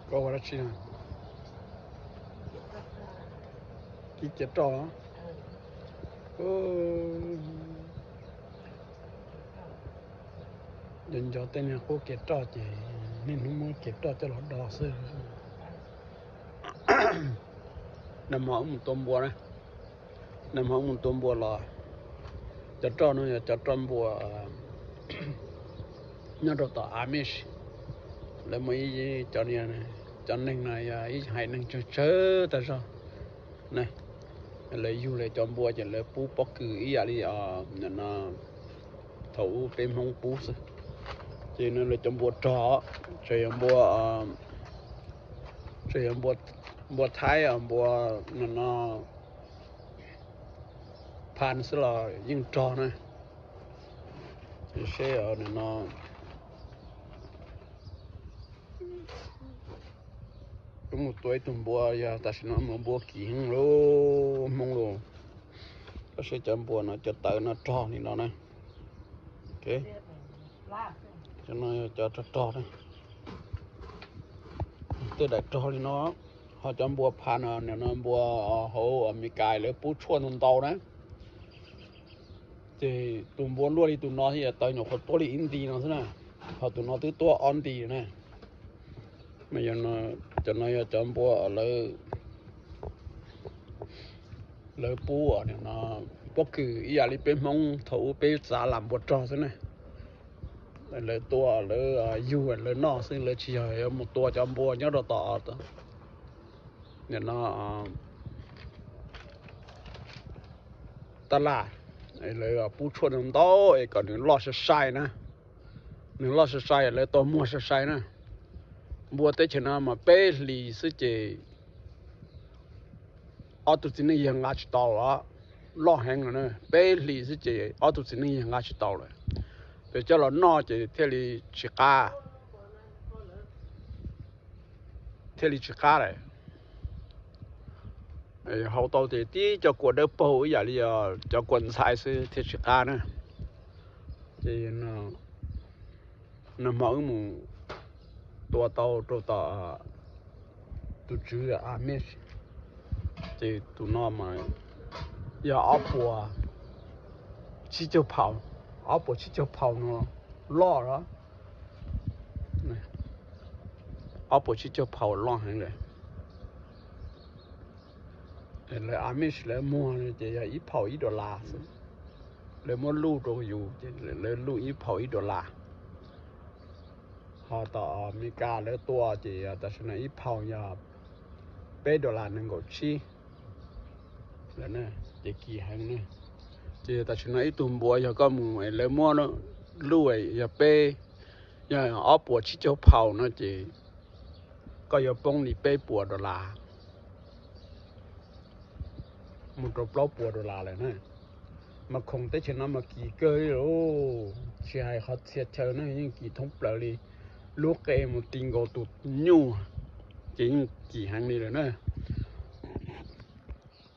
Koj ua dab tsi no? Kib kiav roj. Nco nco tej niag qub kiav roj ces niaj hnub muab kiav roj coj los do xwb. Nag hmo wb mus tua npua na, nag hmo wb mus tua npua los cov roj no yog cov roj npua nyob rau tom Amish. Lawv muaj ib cov niag, cov neeg no yog ib haiv neeg tsawg tsawg tag zog na. Lawv yug lawv cov npua ces lawv pub pob kws ib yam li no thaum ub peb Hmoob pub xwb. Ces no lawv cov npua rog, tseem yog npua, tseem yog npua, npua Thaib, npua no no phan xwb los yeej rog na. Seb no wb mus tua ib tug npua, yog tam sim no mus npua kim heev lauj Hmoob lauj. Koj saib cov npua no cov tawv no rog li no na. Cov no yog cov rog rog na. Tej daim rog li no, ho cov npua phan no, no npua hauv Amelikas lawv pub tshuaj ntau ntau na. Ces tus npua luaj li tus no thiaj tawv nyuam qhuav tuab li ib nti no xwb na, ho tus no twb tuab ob nti na. Cov no yog cov npua lawv pub pob kws ib yam li peb Hmoob thaum ub peb txav lam npua rog xwb na. Lawv tua lawv yug lawv noj xwb, lawv tsis yog yuav mus tua cov npua nyob rau tom no tab laj, lawv pub tshuaj ntau ntau es kom nws loj sai sai na. Nws loj sai sai lawv tua muag sai sai na. Npua teb chaws no mas peb hlis xwb ces ob tug txiv neej yawg nqa tsis tau lawm, loj heev lawm na. Peb hlis xwb ces ob tug txiv neej yawg nqa tsis tau lawm. Ces coj los noj ces thiaj li tsis qab, thiaj li tsis qab lawm. Hau tau ces tib cov kua dawb paug ib yam li cov kua ntxhais xwb thiaj tsis qab na. Ces nag hmo wb mus tua tau rau tom tus tswv Amish, ces tus no mas yog ob puas tsib caug phaum, ob puas tsib caug phaum no loj los, ob puas tsib caug phaum loj heev lawm. Lawv Amish lawv muag ces yog ib phaum ib dollar xwb. Lawv muab luj rau yus ces lawv luj ib phaum ib dollar. Ho tom Amelikas lawv tua ces tam sim no ib phaum yog peb dollar nees nkaum tsib lawm, ces kim heev ne. Ces tam sim no ib tug npua yog koj mus lawv muab luj yog peb, yog ob puas tsib caug phaum no ces koj yuav poob li peb puas dollar mus rau plaub puas dollar lawm na. Mas khoom teb chaws no mas kim kawg li lauj, tsis hais qhov txhia chaw na yeej kim thoob plaws li. Lub qe mus ti nkaus tus nyuj ces yeej kim heev li lawm na.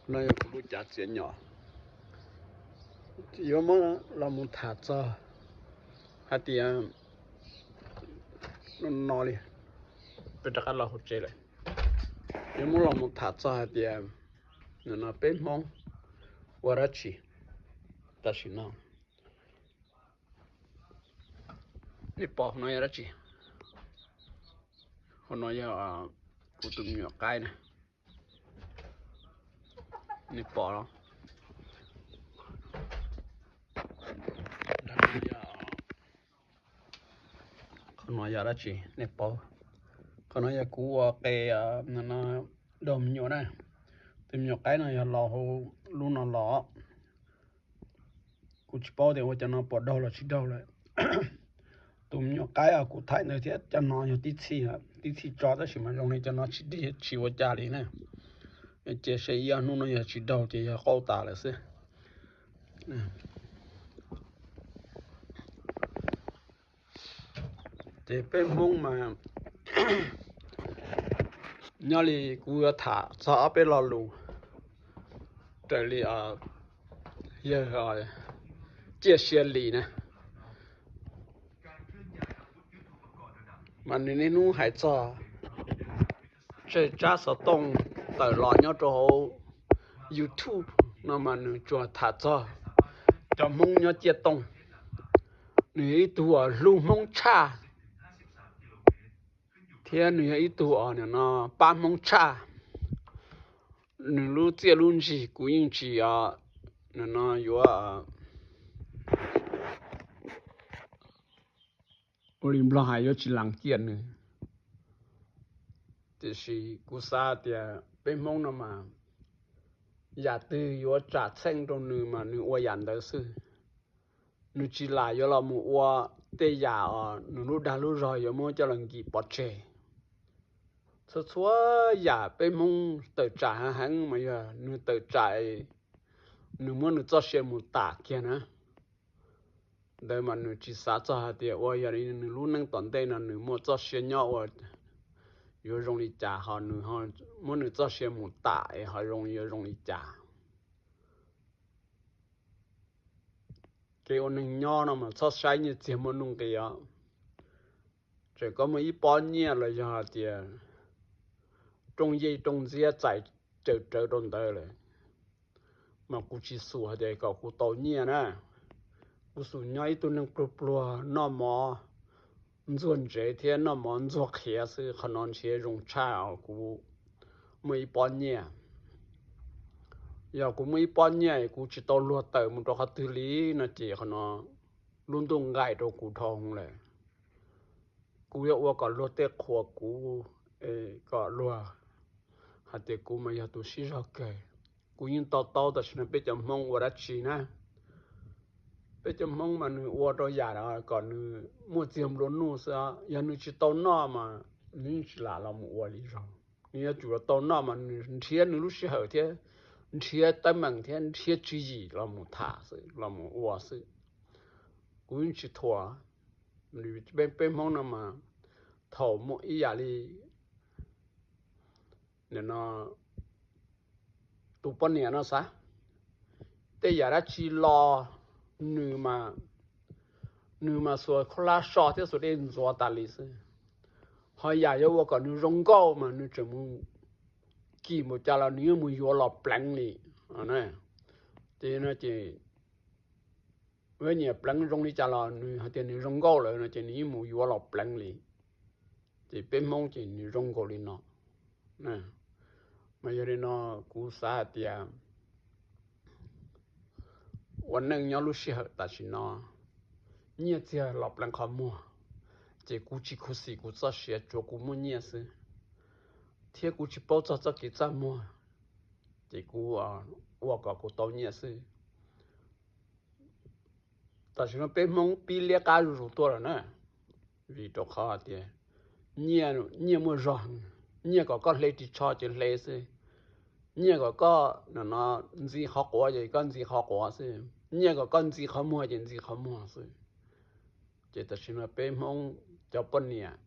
No yog kuv lub cav txiav nyom, yuav muab los mus tham txog hais tias no li, peb rov qab los hauv tsev lawm. Yuav muab los mus tham txog hais tias no peb Hmoob ua dab tsi tam sim no. Nej pom no yog dab tsi? Qhov no yog kuv tus me nyuam qaib na. Nej pom los? Qhov no yog dab tsi nej paub? Qhov no yog kuv ua qe no daug me nyuam na. Tus me nyuam qaib no yog los hauv lub no los. Kuv tsis paub tias ua cov no puas daug los tsis daug lawm. Tus me nyuam qaib kuv thaij ntawd thiab cov no yog tib txhij, tib txhij tso tab sis mas zoo li cov no tsis dig tsis ua cas li na. Ces seb ib ob hnub no yog tsis daug ces yog qauj tas lawm xwb. Ces peb Hmoob mas nyob li kuv yuav tham txog ob peb lo lus raws li yawg Ciaj Sia Lis na, mas nws niaj hnub hais txog Tsawg tsab xov tooj tawm los nyob rau hauv YouTube no mas nws tsuas tham txog cov Hmoob nyob ciaj tooj. Nws yog ib tug uas hlub Hmoob tshaj, thiab nws yog ib tug uas no pab Hmoob tshaj. Nws lub txiaj lub ntsig kuv yeej tsis no yuav, ua li Nplog hais yuav tsis las kiaj nws. Tiam sis kuv xav tias peb Hmoob no mas yam twg yuav tsam txheej rau nws mas nws ua yam ntawd xwb. Nws tsis lam yuav los mus ua tej yam uas nws lub dag lub zog yuav muab coj los nkim pov tseg. Txhua txhua yam peb Hmoob tawm tsam heev heev mas yog nws tawm tsam, nws muab nws txoj sia mus tam kiag na. Ntawd mas nws tsis xav txog hais tias ua yog li nws lub neej tom ntej no nws muaj txoj sia nyob ua yuav zoo li cas, ho nws muab nws txoj sia mus tam es ho zoo yuav zoo li cas. Kev ua neeg nyob no mas txhob saib nyiaj txiag muaj nuj nqis os. Txawm koj muaj ib pob nyiaj los yog hais tias rooj yej rooj ntxiab txais cawm rawv rau ntawd lawm, mas kuv tsis xum hais tias kom kuv tau nyiaj na. Kuv xum nyob ib tug neeg pluag pluag noj mov ntxuag ntsev thiab noj mov ntxuag qhiav xwb, qhov no nrhiav zoo tshaj os kuv muaj ib pob nyiaj. Yog kuv muaj ib pob nyiaj kuv tsis tau luag tawm mus rau qhov twg li no ces qhov no lub ntuj nqaim rau kuv dhau lawm. Kuv yuav ua kom luag tej qhuas kuv, kom luag hais tias kuv mas yog tus sib zog kawg. Kuv yeej to taub tam sim no peb cov Hmoob ua dab tsi na. Peb cov Hmoob mas nws ua rau yam kom nws muaj txiag nplua nuj xwb. Yog nws tsis tau noj mas nws yeej tsis lam los mus ua li zog. Nws yuav tsum tau noj mas nws nrhiav nws lub sij hawm thiab nrhiav teeb meem thiab nrhiav tswv yim los mus tham xwb, los mus ua xwb. Kuv yeej tsis thuam. Peb Hmoob no mas thaum muaj ib yam li tus poj niam no xav, tej yam dab tsi los nws mas, nws mas xuas khaub hlab so thiab xuas dej ntxuav tas li xwb. Ho yam yuav ua kom nws zoo nkauj mas nws tseem mus kim npaum cas los nws yeej mus yuav los pleev li. Ces no ces nyiam pleev zoo li cas los nws hais tias nws zoo nkauj lawm no ces nws yeej mus yuav los pleev li. Ces peb Hmoob ces nws zoo nkaus li no. Mas yog li no kuv xav hais tias ua neej nyob lub sij hawm tam sim no nyiaj txiag los pleev qhov muag, ces kuv tsis khuv xim kuv txoj sia, tsuav kuv muaj nyiaj xwb, thiab kuv tsis paub txog txoj kev txaj muag, ces kuv ua kom kuv tau nyiaj xwb. Tam sim no peb Hmoob pib liab qab zuj zus tuaj lawm na, vim rau qhov tias nyiaj muaj zog, nyiaj kom koj hle ris tsho ces hle xwb, nyiaj kom koj ntxi qhov quav ces koj ntxi qhov quav xwb, nyiaj kom koj ntxi qhov muag ces ntxi qhov muag xwb. Ces tam sim no peb Hmoob cov poj niam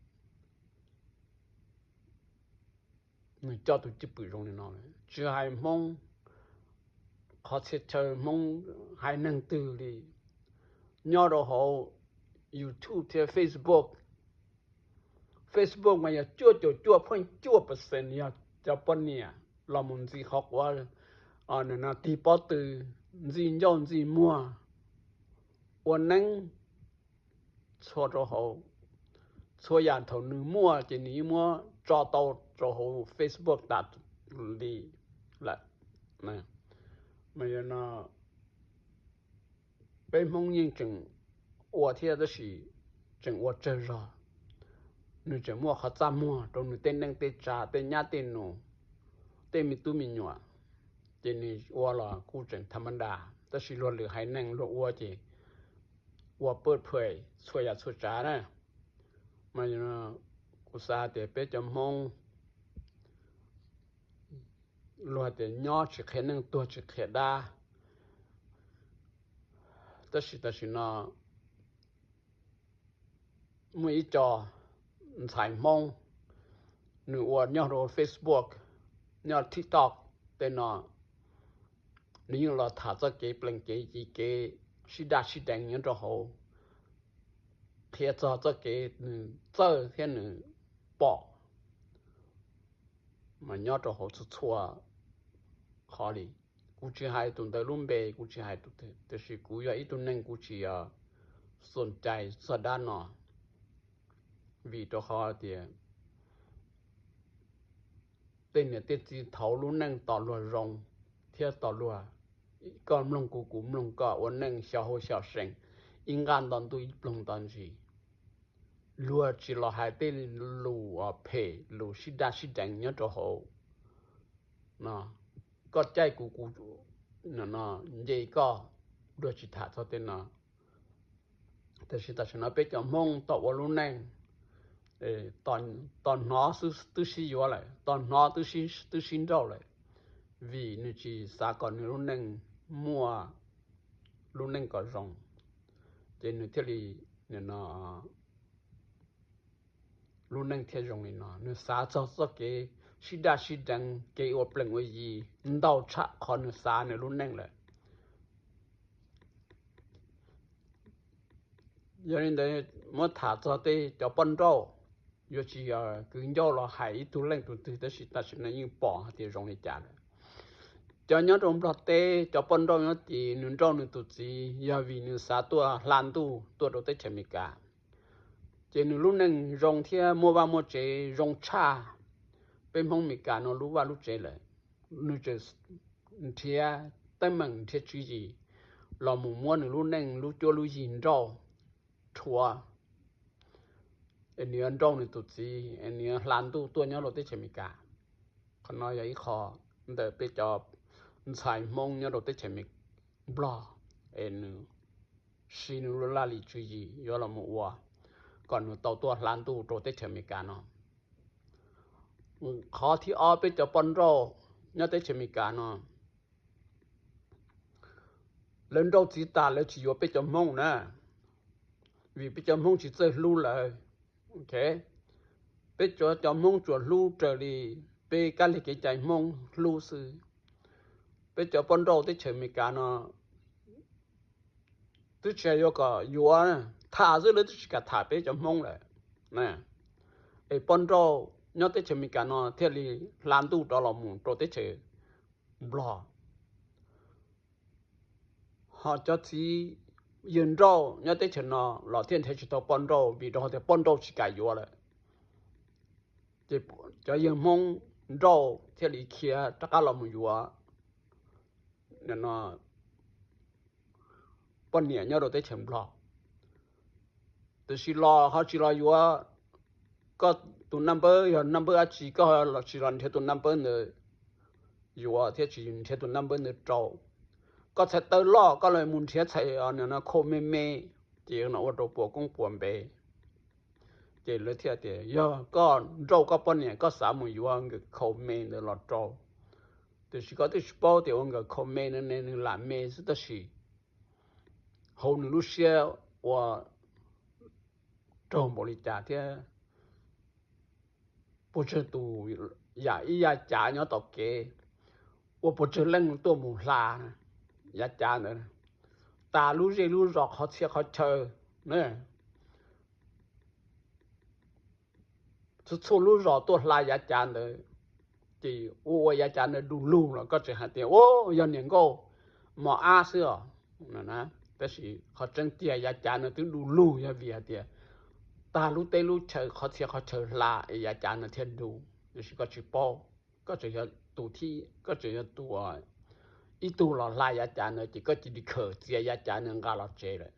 nws coj tus cwj pwm zoo li no lawm, tsis hais Hmoob qhov txhia chaw, Hmoob haiv neeg twg li, nyob rau hauv YouTube thiab Facebook. Facebook mas yog cuaj caum cuaj pheej cuaj percent yog cov poj niam los mus ntxi qhov quav, tig pob tw, ntxi ncauj ntxi muag, ua neeb txhua rau hauv, txhua yam thaum nws muaj ces nws yeej muab tso tau rau hauv Facebook tas li lawm. Mas yog no peb Hmoob yeej tseem ua thiab tab sis tseem ua tsawg zog, nws tseem muaj qhov txaj muag rau nws tej neej tej tsa, tej nyab tej nus, tej me tub me nyuam, ces nws ua los kuj tseem tham ma das, tab sis luag lwm haiv neeg luag ua ces ua pawj phuam txhua yam txhua tsav na. Mas kuv xav tias peb cov Hmoob luag tias nyob tsis qhia neej tuag tsis qhia dab, tab sis tam sim no muaj ib co ntxhais Hmoob, nws ua nyob rau Facebook, nyob TikTok tej no, nws yeej los tham txoj kev plees kev ci kev sib daj sib deev nyob rau hauv, qhia txog txoj kev nws txawj thiab nws pom mas nyob rau hauv txhua txhua qhov li. Kuv tsis hais tus ntawd lub npe, kuv tsis hais tus twg, tiam sis kuv yog ib tug neeg kuv tsis yog xom cai txog dab no, vim rau qhov tias tej niam tej txiv thaud lub neej tos luag zoo thiab tos luag, koj mloog kuv, kuv mloog koj, ua neej xyaum hauv xyaum seem, ib nqaj nto ntuj ib ploog nto ntsis. Luag tsis los hais tej lus phem, lus sib daj sib deev nyob rau hauv no. Koj caij kuv, kuv nce koj, luag tsis tham txog tej no. Tiam sis tam sim no peb cov Hmoob tau ua lub neej, tos hnov twb sib yuav lawm, tos hnov twb sib nrauj lawm, vim nws tsis xav kom nws lub neej muaj lub neej kom zoo, ces nws thiaj li, no, lub neej thiaj zoo li no. Nws xav txog txoj kev sib daj sib deev, kev ua plees ua yi ntau tshaj qhov nws xav nws lub neej lawm. Yog li ntawd, muab tham txog tej cov poj nrauj, yuav tsis yog kwv ncauj los hais ib tug leej tug twg, tab sis tam sim no yeej pom hais tias zoo li cas lawm. Cov nyob rau Nplog teb, cov poj nrauj nyob tid, nws nrauj nws tus txiv yog vim nws xav tuaj hla ntuj tuaj rau teb chaws Amelikas, ces nws lub neej zoo thiab muaj vaj muaj tsev zoo tshaj peb Hmoob Amelikas no lub vaj lub tsev lawm. Nws tseem nrhiav teeb meem, nrhiav tswv yim los mus muab nws lub neej lub cuab lub yig nrauj rhuav, es nws yuav nrauj nws tus txiv, es nws yuav hla ntuj tuaj nyob rau teb chaws Amelikas. Qhov no yog ib qho ntawm peb cov ntxhais Hmoob nyob rau teb chaws Nplog, es nws siv nws lub laj lim tswv yim yuav los mus ua kom nws tau tuaj hla ntuj rau teb chaws Amelikas no. Qhov thib ob, peb cov poj nrauj nyob teb chaws Amelikas no, lawv nrauj txiv tas lawv tsis yuav peb cov Hmoob na, vim peb cov Hmoob tsis txawj hlub lawv. Peb cov, cov Hmoob tsuas hlub raws li peb kab lig kev cai Hmoob hlub xwb. Peb cov poj nrauj teb chaws Amelikas no twb tsis yuav kom yuav, tham xwb lawv twb tsis kam tham peb cov Hmoob lawm. Es poj nrauj nyob teb chaws Amelikas no thiaj li hla ntuj rov los mus rau teb chaws Nplog. Ho cov txiv yawg nrauj nyob teb chaws no los thiaj nrhiav tsis tau poj nrauj vim rau qhov tias poj nrauj tsis kam yuav lawm. Ces cov yawg Hmoob nrauj thiaj li khiav rov qab los mus yuav poj niam nyob rau teb chaws Nplog. Tiam sis los ho tsis los yuav koj tus naj npawb, yog naj npawb dab tsi koj los tsis los nrhiav tus naj npawb ntawd yuav thiab tsis nrhiav tus naj npawb ntawd rau. Koj txhais taw loj koj los mus nrhiav txhais khau me me, ces no ua rau puas koob puas npe. Ces lawv thiaj tias yog koj nrauj koj poj niam koj xav mus yuav nkawm khau me ntawd los rau. Tiam sis koj twb tsis paub tias ua nkawm khau me no ne nws lam me xwb tab sis hauv nws lub siab ua raug npaum li cas thiab puas tsawg tus yam ib yav cav nyob tom kev, ua puas tsawg leej tuaj mus hla yav cav ntawd, tas lub zej lub zos qhov txhia qhov chaw, txhua txhua lub zos tuaj hla yav cav ntawd, ces ua ua yav cav ntawd du lug los koj tseem hais tias u yog niam nkauj mos ab xwb os. Tab sis qhov tseeb tiag yav cav ntawd twb du lug yog vim hais tias tag lub teb lub chaw qhov txhia qhov chaw hla es yav cav ntawd thiaj du. Tiam sis koj tsis paub, koj tseem yog tus thib, koj tseem yog tus ib tug los hla yav cav ntawd ces koj cia li khawm txiav yav cav ntawd nqa los tsev lawm.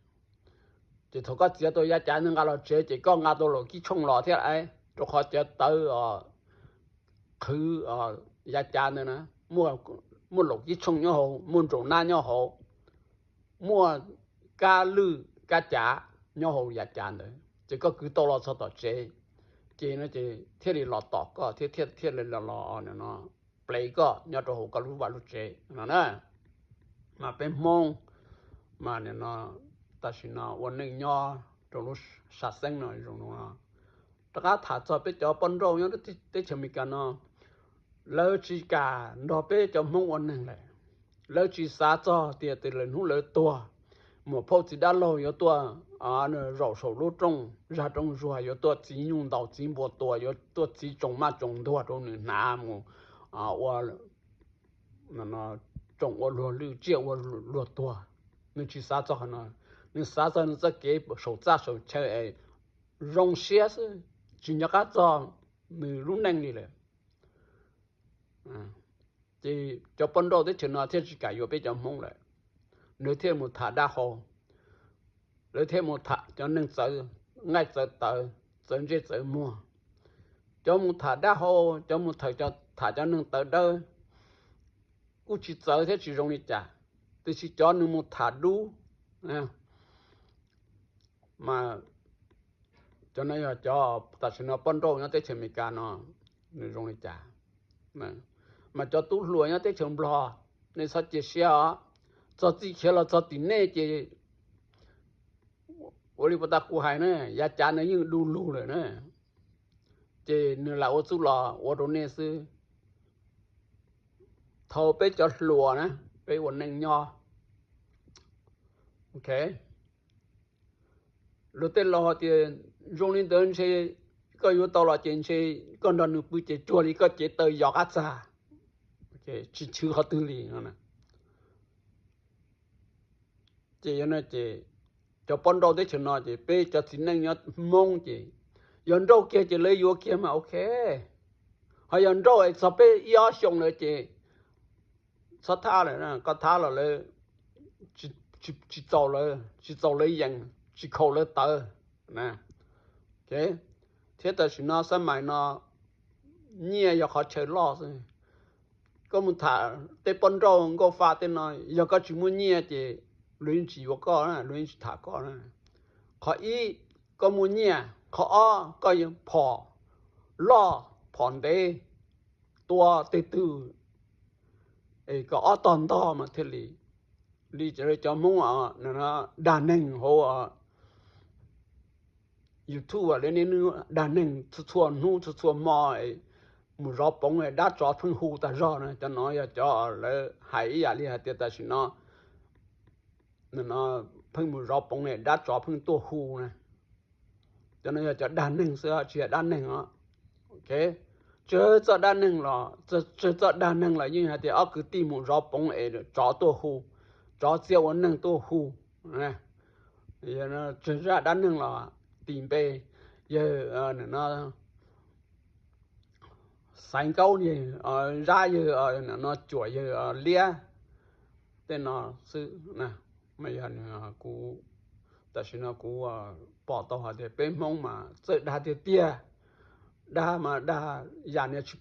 Ces thaum koj txiav tau yav cav ntawd nqa los tsev ces koj nqa tau laum kib tshooj los thiab, rau qhov cov tawv qhwv yav cav ntawd na, muaj laum kib tshooj nyob hauv, muaj nraum nab nyob hauv, muaj kab lwj kab cav nyob hauv yav cav ntawd, ces koj kwv tau los txog tom tsev, ces no ces thiaj li los tom koj thiab thiaj li los plev koj nyob rau hauv koj lub vaj lub tsev no na. Mas peb Hmoob mas nim no tam sim no ua neej nyob rau lub sam xeeb no zoo no, rov qab tham txog peb cov poj nrauj nyob teb chaws Amelikas no, lawv tsis kam nrog peb cov Hmoob ua neeg lawm. Lawv tsis xav txog tias lwm hnub lawv tuag, muam phauj txiv dab laug yuav tuaj zaum saum lub rooj zaj rooj zuag, yuav tuaj txiv nyuj ntaus txiv npua tua, yuav tuaj txiv tsoos maj tsoos ntuag rau nws hnav mus ua tsoos ua luag lwj, tsiaj ua luag tuag. Nws tsis xav txog qhov no, nws xav txog nws txoj kev saum txaj saum chaw es zoo siab xwb, tsis nco qab txog nws lub neej li lawm. Ces cov poj nrauj teb chaws no thiaj tsis kam yuav peb cov Hmoob lawm. Lawv thiaj mus tham dab hau, lawv thiaj mus tham cov neeg txawv nqaij txawv tawv, txawv ntsej txawv muag. Cov mus tham dab hau, cov mus tham cov neeg tawv dawb kuj tsis txawv thiab tsis zoo li cas, tiam sis cov nws mus tham dub, mas cov no yog cov tam sim no poj nrauj nyob teb chaws Amelikas no nws zoo li cas. Mas cov tub hluas nyob teb chaws Nplog, nej txhob cia siab os. Txog txij khiav los txog tim nej ces ua li puas tas kuv hais na, yav cav nws yeej du lug lawm na, ces nws lam ua txuj los ua rau nej xwb. Thaum peb cov hluas na, peb ua neej nyob, luag tej laus hais tias zoo li ntawd ntshe koj yuav tau los ces ntshe koj nrog nws pw ces cuag li koj cev taw yos qab txag, tsis chwv qhov twg li no. Ces yog no ces cov poj nrauj teb chaws no ces peb cov txiv neej nyob Hmoob ces yog nrauj kiag ces lawv yuav kiag mas ok. Ho yog nrauj es txog peb ib ob xyoo lawm ces txhob thab lawm, koj thab los lawv tsis txaus lawv, tsis txaus lawv yees, tsis khaum lawv tawv. Thiab tam sim no xab mais no nyiaj yog qhov chaw loj xwb. Koj mus tham tej poj nrauj nkauj fa tej no, yog koj tsis muaj nyiaj ces luag yeej tsis yuav koj, luag yeej tsis tham koj. Qhov ib, koj muaj nyiaj, qhov ob, koj yeej phom loj phom ntev, tua tej twg es kom ob tog ntog mas thiaj li. Li cov Hmoob dag neeg hauv YouTube, lawv niaj hnub dag neeg txhua txhua hnub txhua txhua hmo, mus zov poov dab tsov pheej hu tag zog na, cov no yog cov lawv hais ib yam li hais tias tam sim no pheej mus zov poov dab tsov pheej tuaj hu na. Cov no yog cov dag neeg xwb, tsis yog dab neeg os. Tsawg txoj dab neeg los, tsawg txoj dag neeg los yeej hais tias ob kwv tij mus zov poov es tsov tuaj hu, tsov txia ua neeg tuaj hu. Tsawg zaj dab neeg los tis npe, yawg no Xaiv Nkaub, Zab yawg no, Cuam yawg Liab, tej no xwb. Mas yog kuv, tam sim no kuv pom tau hais tias peb Hmoob mas txawj dag tiag tiag. Dag mas dag yam niag tsis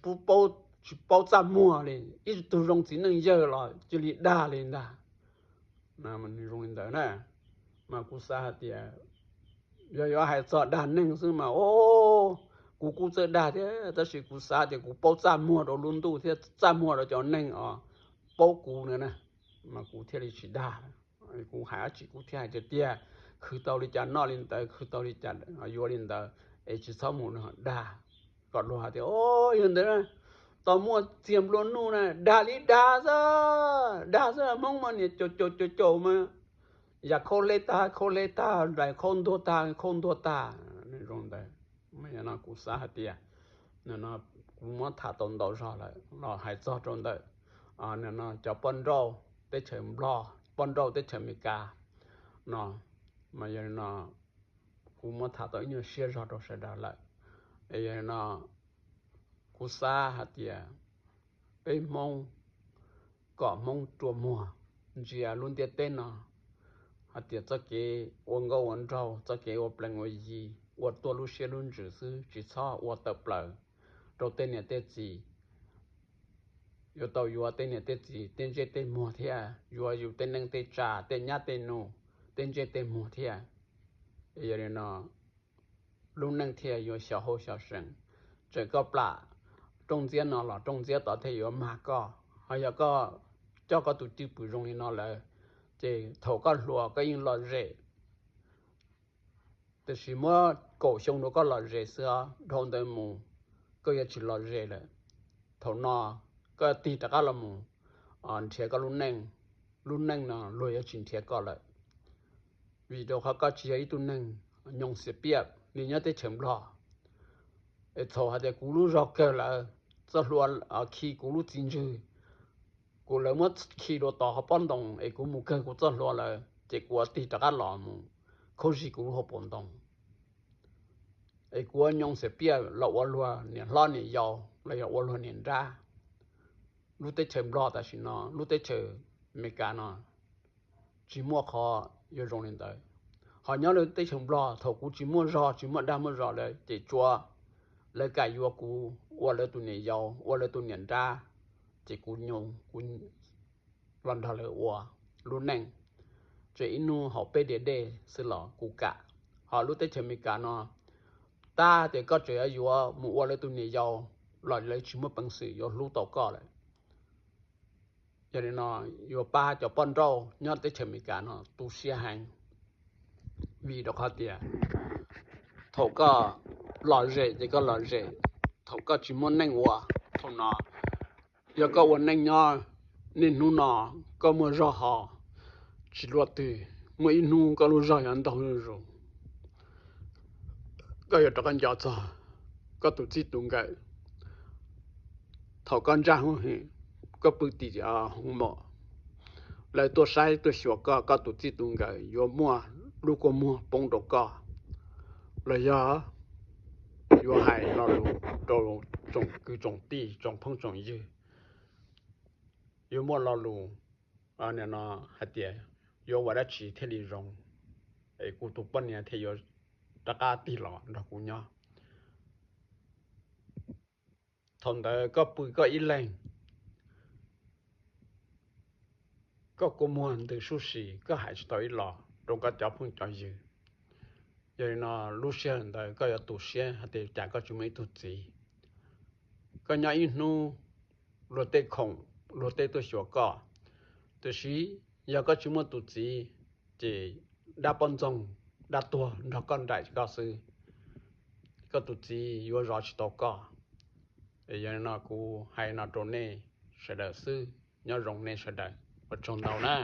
paub txaj muag li, ib tug zoo txiv neej yawg los cia li dag li ntag. Nws zoo li ntawd na, mas kuv xav hais tias yog yuav hais txog dag neeg xwb mas o, kuv kuj txawj dag thiab, tab sis kuv xav tias kuv paub txaj muag rau lub ntuj thiab txaj muag rau cov neeg os paub kuv na, mas kuv thiaj li tsis dag. Kuv hais dab tsi kuv thiaj hais tiag tiag, khwv tau li cas noj li ntawd, khwv tau li cas yuav li ntawd, es tsis txhob mus dag kom luag hais tias o, yog ntawd tos muaj txiag nplua nuj na, dag li dag xwb, dag xwb, Hmoob mas niam caum caum caum caum mas yam khaub hleb tag khaub hleb tag, nplaim khaub ntuag tag khaub ntuag tag. Zoo ntawd, kuv xav hais tias kuv muab tham tau ntau zog lawm los hais txog rau ntawm cov poj nrauj teb chaws Nplog, poj nrauj teb chaws Amelikas no, mas yog no kuv muab tham tau ib nyuag siab zog rau sawv daws lawm. Es yog no kuv xav hais tias peb Hmoob kom Hmoob rua muag ntsia lub ntiaj teb no hais tias txoj kev ua nkauj ua nraug, txoj kev ua plees ua yi, ua tuaj lub siab lub ntsws xwb, tsis txhob ua tawm plaws rau tej niam tej txiv. Yuav tau yuav tej niam tej txiv tej ntsej tej muag thiab, yuav yus tej neej tej tsa, tej nyab tej nus, tej ntsej tej muag thiab. Yog li no lub neej thiaj yuav xyov hauj xyov seem. Txawm koj plam rooj ntxiab no los rooj ntxiab tod thiaj yuav mag koj. Ho yog koj coj koj tus cwj pwm zoo li no lawm, ces thaum koj hluas koj yeej lom zem, tiam sis muab kaum xyoo rau koj lom zem xwb, dhau ntawd mus koj yuav tsis lom zem lawm. Thaum no koj tig rov qab los mus nrhiav koj lub neej, lub neej no luag yuav tsis nrhiav koj lawm. vim rau qhov koj tsis yog ib tug neeg nyoos xiam piaj li nyob teb chaws Nplog. Es txhaum hais tias kuv lub zog kawg lawm, txoj hlua khi kuv lub txiv ntswg, kuv lawv muab khi dua tod hauv pob ntoo es kuv mus kawg kuv txoj hlua lawm ces kuv ua tig rov qab los mus khaub zig kuv lub hauv paus ntoo. Es kuv ua nyoos xiam piaj los ua luag niam hlob niam yau los yog ua luag niam nrab. Lub teb chaws Nplog tam sim no, lub teb chaws Amelikas no tsis muaj qhov yuav zoo li ntawd. Ho nyob lub teb chaws Nplog thaum kuv tsis muaj zog tsis muaj dag muaj zos lawm ces tsuas lawv kam yuav kuv ua lawv tus niam yau ua lawv tus niam nrab, ces kuv nyoos kuv los nrog lawv ua lub neej, tseem ib hnub haus peb diav dej xwb los kuv kam. Ho lub teb chaws Amelikas no, tab tias koj tseem yuav mus ua lawv tus niam yau los lawv tsis muaj peev xwm yuav hlub tau koj lawm. Yog li no yuav pab cov poj nrauj nyob teb chaws Amelikas no tu siab heev, vim rau qhov tias thaum koj lom zem ces koj lom zem, thaum koj tsis muaj neej ua, thaum no yog koj ua neej nyob niaj hnub no, koj muaj zog ho tsis luaj twg, muaj ib hnub koj lub zog yuav ntaug zuj zus, koj yuav rov qab nco txog koj tus txij tus nkawm. Thaum koj ntsaj hwj hwm, koj pw tim hoos mom, lawv tuaj saib tuaj xyuas koj, koj tus txij tus nkawm yuav muaj lub kua muag poob rau koj, los yog yuav hais lo lus rau tsoom kwv tsoom tij tsoom phooj tsoom ywg, yuav muaj lo lus no hais tias yuav ua dab tsi thiaj li zoo, es kuv tus poj niam thiaj yuav rov qab tig los nrog kuv nyob. Thaum ntawd koj pw koj ib leeg, koj kua muag ntws sub si, koj hais tsis tau ib los rau koj cov phooj cov ywg. Yog li no lub sij hawm ntawd koj yuav tu siab hais tias cas koj tsis muaj ib tug txiv. Koj nyob ib hnub luag tej khoom, luag tej tuaj xyuas koj, tiam sis yog koj tsis muaj tus txiv ces dab poj ntxoog dab tuag nrog koj nraim koj xwb, koj tus txiv yuav zov tsis tau koj. Yog li no kuv hais no rau nej sawv daws xwb, nyob zoo nej sawv daws, ua tsaug ntau na.